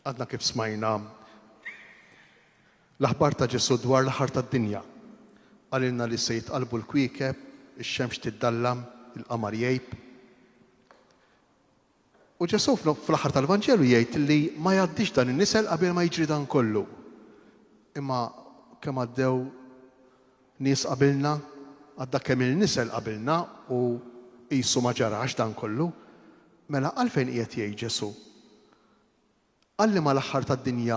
Għadna kif smajna l-aħbar ta' Ġesù dwar l-aħħar tad-dinja. Qalilna li se jitqallbu l-kwiekeb, ix-xemx tiddallam, il-qamar jgħib. U Ġesù fl-aħħar tal-Vanġelu jgħid li ma jgħaddix dan in-nisel qabel ma jiġri dan kollu. Imma kemm għaddew nies qabilna, għadda kemm il-nisel qabilna u qisu ma ġarax dan kollu. Mela għalfejn qiegħed jgħid Ġesù? Għal liema l-aħħar tad-dinja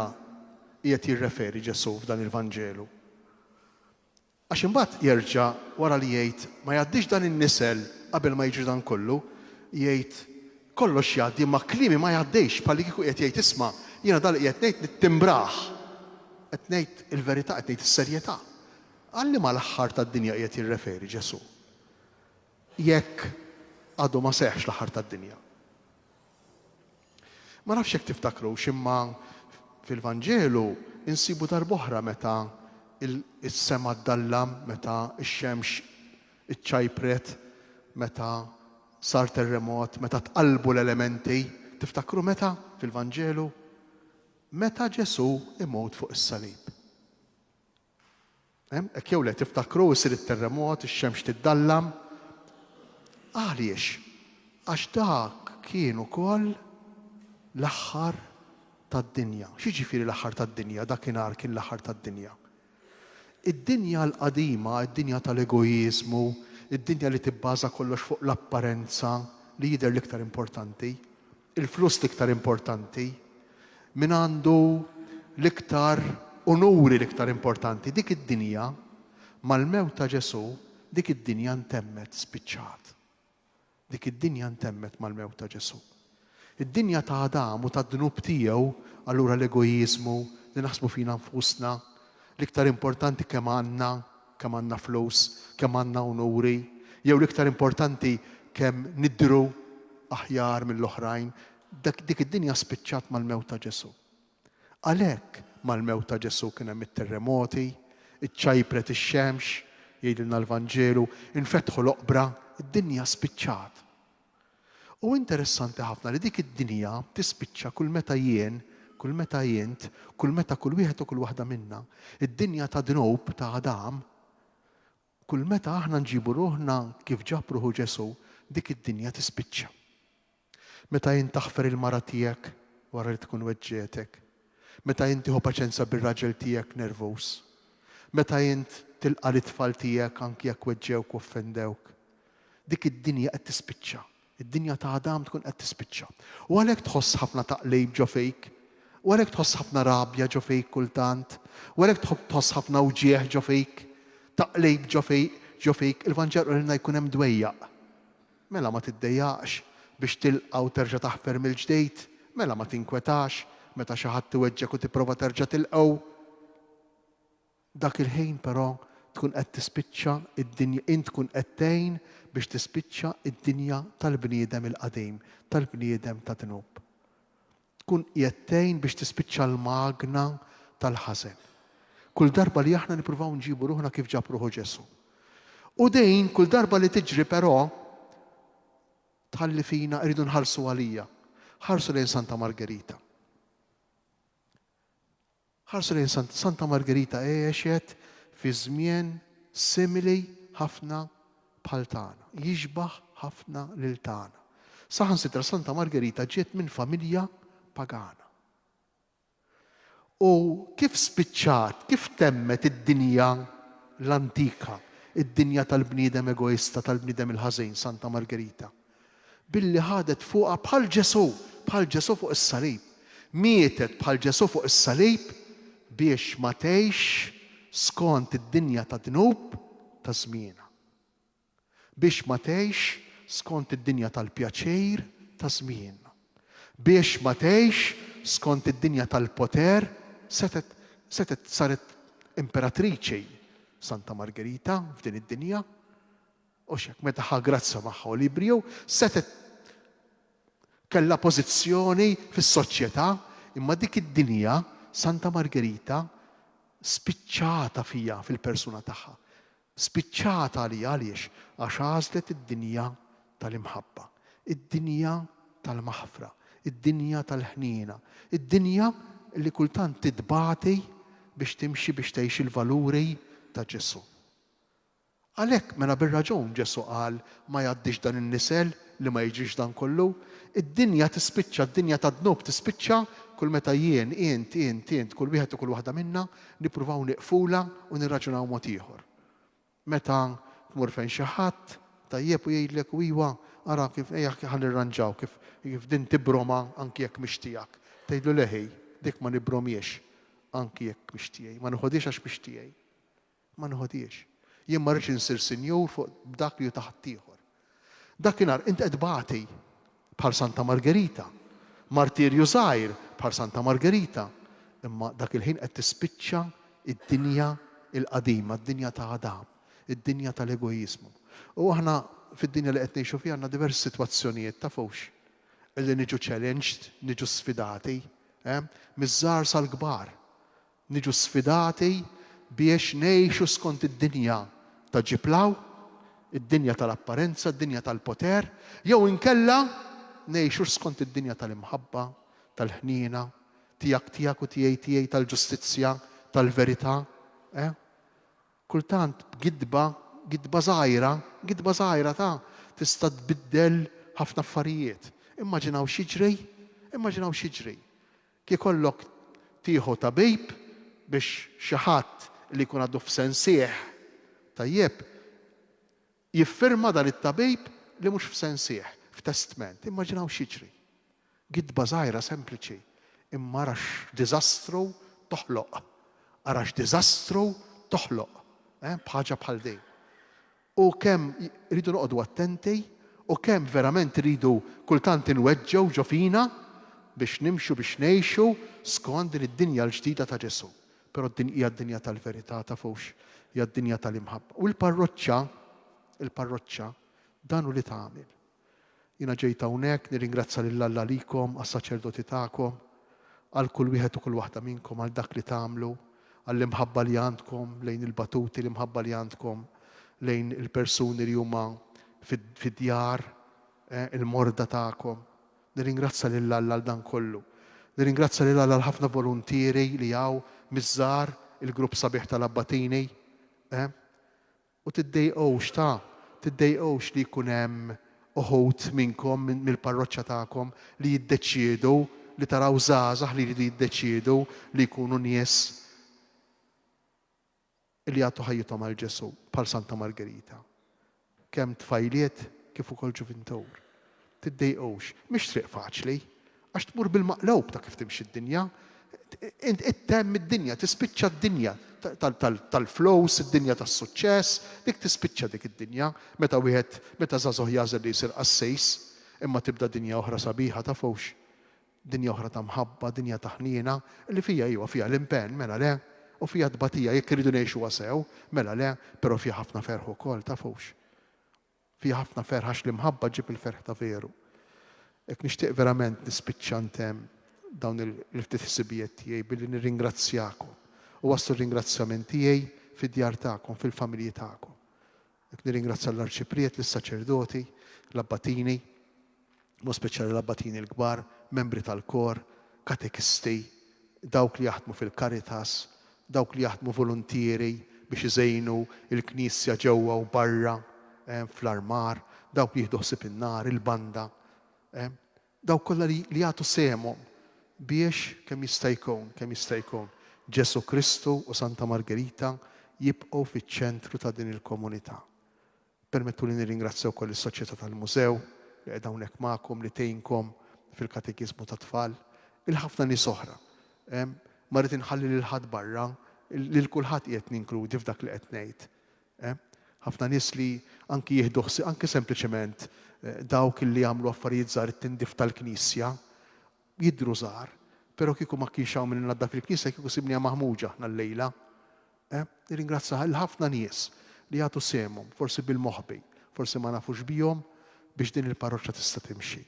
qiegħed jirreferi Ġesù f'dan il-Vanġelu? Għax imbagħad jerġa' wara li jgħid ma jgħaddix dan in-nisel qabel ma jiġri dan kollu, jgħid kollox jgħaddi imma kliemi ma jgħaddix bħallikieku qiegħed jgħid isma' jiena dan li qiegħed ngħid nittimbrah. Qed ngħid il-verità, qed ngħid is-serjetà. Għal liema l-aħħar tad-dinja qiegħed jirreferi Ġesù? Jekk għadu ma seħħx l-aħħar tad-dinja. Ma nafx jekk tiftakrux imma fil-Vanġelu insibu darb'oħra meta s-sema ddallam, meta x-xemx iċċajpret, meta sar terremot, meta tqallbu l-elementi. Tiftakru meta fil-Vanġelu? Meta Ġesù imut fuq is-salib. Hekk jew le, tiftakru isir it-terremot, ix-xemx tiddallam. Għaliex? Għax dak kien ukoll l-aħħar tad-dinja. X'jiġifieri l-aħħar tad-dinja? Dakinhar kien l-aħħar tad-dinja. Id-dinja l-qadima, id-dinja tal-egoiżmu, id-dinja li tibbaża kollox fuq l-apparenza li jidher l-iktar importanti, il-flus l-iktar importanti, min għandu l-iktar unuri l-iktar importanti. Dik id-dinja, mal-mewt ta' Ġesù, dik id-dinja ntemmet, spiċċat. Dik id-dinja ntemmet mal-mewt ta' Ġesù. Id-dinja ta' Adam u tad-dnub tiegħu, allura l-egoiżmu, li naħsbu fina nfusna, l-iktar importanti kemm għandna, kemm għandna flus, kemm għandna unuri, jew l-iktar importanti kemm nidhru aħjar mill-oħrajn, dak dik id-dinja spiċċat mal-mewt ta' Ġesù. Għalhekk mal-mewt ta' Ġesù kien hemm it-terremoti, iċċajpret ix-xemx, jgħidilna l-Vanġelu, infetħu l-oqbra, id-dinja spiċċat. U interessanti ħafna li dik id-dinja tispiċċa kull meta jien, kull meta int, kull meta kull wieħed u kull waħda minna, id-dinja ta' dnub ta' Adam, kull meta aħna nġibu ruħna kif ġab ruħu Ġesù, dik id-dinja tispiċċa. Meta int taħfer il-mara tiegħek wara li tkun weġġgħetek. Meta int tieħu paċenza bir-raġel tiegħek nervuż. Meta int tilqa' lit-tfal tiegħek anki jekk weġġgħewk u offendewk. Dik id-dinja qed tispiċċa. Id-dinja ta' Adam tkun qed tispiċċa. U għalhekk tħoss ħafna taqlib ġo fik. U għalhekk tħoss ħafna rabja ġo fik kultant. U għalhekk tħoss ħafna wġigħ ġo fik. Taqlib ġo ġo fik. Il-Vanġelu qalilna jkun hemm dwejjaq. Mela ma tiddejjaqx biex tilqa' u terġa' taħfer mill-ġdid. Mela ma tinkwetax meta xi ħadd iweġġgħek u tipprova terġa' tilqgħu. Dak il-ħin però tkun qed tispiċċa d-dinja, int tkun qed tgħin biex tispiċċa d-dinja tal-bniedem il-qadim, tal-bniedem ta' dnub. Tkun qiegħed tgħin biex tispiċċa l-magna tal-ħażen. Kull darba li aħna nippruvaw nġibu ruħna kif ġab ruħu Ġesù. U din kull darba li tiġri però tħalli fina rridu nħarsu għalija. Ħarsu lejn Santa Margherita. Ħarsu lejn Santa Santa Margherita għexet fi żmien simili ħafna bħal tagħna, jixbah ħafna lil tagħna. Saħansitra Santa Margherita ġiet minn familja pagana. U kif spiċċat, kif temmet id-dinja l-antika, id-dinja tal-bniedem egoista, tal-bniedem il-ħażin, Santa Margherita? Billi ħadet fuqha bħal Ġesù, bħal Ġesù fuq is-salib. Mietet bħal Ġesù fuq is-salib biex ma tgħixx skont id-dinja ta' dnub ta' żmienha. Biex ma tgħixx skont id-dinja tal-pjaċir ta' żmienna. Biex ma tgħixx skont id-dinja tal-poter, setgħet setgħet saret imperatriċi Santa Margherita f'din id-dinja. Hux hekk, meta ħa grazzja magħha Olibriju, setgħet kellha pożizzjoni fis-soċjetà, imma dik id-dinja, Santa Margherita, spiċċata fiha fil-persuna tagħha. Spiċċata għaliha għaliex? Għax għażlet id-dinja tal-imħabba, id-dinja tal-maħfra, Id-dinja tal-ħniena. Id-dinja li kultant titbati biex timxi biex tgħix il-valuri ta' Ġesù. Għalhekk, mela bir-raġun Ġesù qal, ma jgħaddix dan in-nisel li ma jiġrix dan kollu. Id-dinja tispiċċa, id-dinja tad-dnub tispiċċa kull meta jien, int, int, int, kull wieħed u kull waħda minna nippruvaw nieqfulha u nirraġunaw mod ieħor. Meta tmur fejn xi ħadd, tajjeb u jgħidlek u iwa, ara kif ejja ħa nirranġaw kif kif din tibromha anki jekk mhix tiegħek. Tgħidlu le ħi, dik ma nibromhiex anki jekk mhix tiegħi, ma noħodhiex għax mhix tiegħi. Ma noħodhiex. Jien ma rridx insir sinjur fuq dak li hu ta' ħaddieħor. Dakinhar int qed tbati bħal Santa Margerita. Martirju żgħir bħal Santa Margerita. Imma dak il-ħin qed tispiċċa d-dinja l-qadima, d-dinja ta' Adam, id-dinja tal-egoiżmu. U aħna fid-dinja li qed ngħixu fiha għandna diversi sitwazzjonijiet, tafux, illi niġu challenged, niġu sfidati, eh? Miż-żgħar sal-kbar. Niġu sfidati biex ngħixu skont id-dinja ta' ġiplaw, id-dinja tal-apparenza, id-dinja tal-poter, jew inkella ngħixu skont id-dinja tal-imħabba, tal-ħniena, tiegħek tiegħek u tiegħi tiegħi, tal-ġustizzja, tal-verità. Eh? Kultant b'gidba, gidba żgħira, gidba żgħira ta' tista' tbiddel ħafna affarijiet. Immaġinaw x'jiġri, immaġinaw x'jiġri. K'ikollok tieħu tabib biex xi ħadd li jkun għadu f'sensih tajjeb jiffirma dan it-tabib li mhux f'sensih, f'testment. Immaġinaw x'jiġri. Gidba żgħira sempliċi, imma ara x'diżastru toħloq. Ara x'diżastru toħloq, eh, b'ħaġa bħal din. U kemm irridu noqogħdu attenti u kemm verament irridu kultant inweġġgħu ġo fina biex nimxu biex ngħixu skont din id-dinja l-ġdida ta' Ġesù. Però din hija d-dinja tal-verità, tafux, hija d-dinja tal-imħabba. U l-parroċċa, il-parroċċa, dan hu li tagħmel. Jiena ġejt hawnhekk nirringrazzja lil Alla għalikom, għas-saċerdoti tagħkom, għal kull wieħed u kull waħda minnkom għal dak li tagħmlu, għall-imħabba li għandkom lejn il-batuti, l-imħabba li għandkom lejn il-persuni li huma fid-djar, eh, il-morda tagħkom. Nirringrazzja lil Alla għal dan kollu. Nirringrazzja lil Alla għal ħafna voluntieri li hawn miż-żgħar, il-grupp sabiħ tal-abbatini. Eh? U tiddejqux, ta, tiddejqux li jkun hemm uħud minnkom, mill-parroċċa tagħkom, li jiddeċiedu, li taraw żgħażagħ li jridu jiddeċiedu li jkunu nies li jagħtu ħajjithom għal Ġesù, bħal Santa Margerita. Kemm tfajliet kif ukoll ġuvintur. Tiddejqux. Mhix triq faċli, għax tmur bil-maqlub ta' kif timxi d-dinja. Int ittemm id-dinja, tispiċċa d-dinja tal-flus, id-dinja tas-suċċess, dik tispiċċa dik id-dinja meta wieħed, meta żagħżugħ jagħżel li jsir qassis, imma tibda dinja oħra sabiħa tafux. Dinja oħra ta' mħabba, dinja ta' ħniena, li fiha iva fiha l-impenn, mela le, u fiha tbatija jekk irridu ngħixuha sew, mela le, però fiha ħafna ferħ ukoll, tafux. Fiha ħafna ferħ għax l-imħabba ġġib il-ferħ ta' veru. Hekk nixtieq verament nispiċċa ntemm dawn il-ftit ħsibijiet tiegħi billi nirringrazzjakom u wasslu r-ringrazzjament tiegħi fid-djar tagħkom, fil-familji tagħkom. Hekk nirringrazzja l-arċipriet, lis-saċerdoti, l-abbatini, b'mod speċjali l-abbatini l-kbar, membri tal-kor, katekisti, dawk li jaħdmu fil-Caritas, dawk li jaħdmu voluntieri biex iżejnu l-knisja ġewwa u barra fl-armar, dawk li jieħdu ħsieb in-nar, il-banda, dawk kollha li jagħtu sehemhom biex kemm jista' jkun, kemm jista' jkun, Ġesù Kristu u Santa Margerita jibqgħu fiċ-ċentru ta' din il-komunità. Permettuli nirringrazzja wkoll is-Soċjetà tal-Mużew li qiegħda hawnhekk magħkom li tgħinkom fil-katekiżmu tat-tfal, il-ħafna nies oħra. Ma rrid inħalli lil ħadd barra, lil kulħadd qiegħed ninkludi f'dak li qed ngħid. Ħafna nies li anki jieħdu ħsieb, anki sempliċement dawk li jagħmlu affarijiet żgħar it-tindif tal-knisja, Jidhru żgħar, però kieku ma kienx hawn min inaddaf il-knisja kieku sibniha maħmuġa aħna llejla. Eh? Nirringrazzja lil ħafna nies li jagħtu sehemhom, forsi bil-moħbi, forsi ma nafux bihom, biex din il-parroċċa tista' timxi.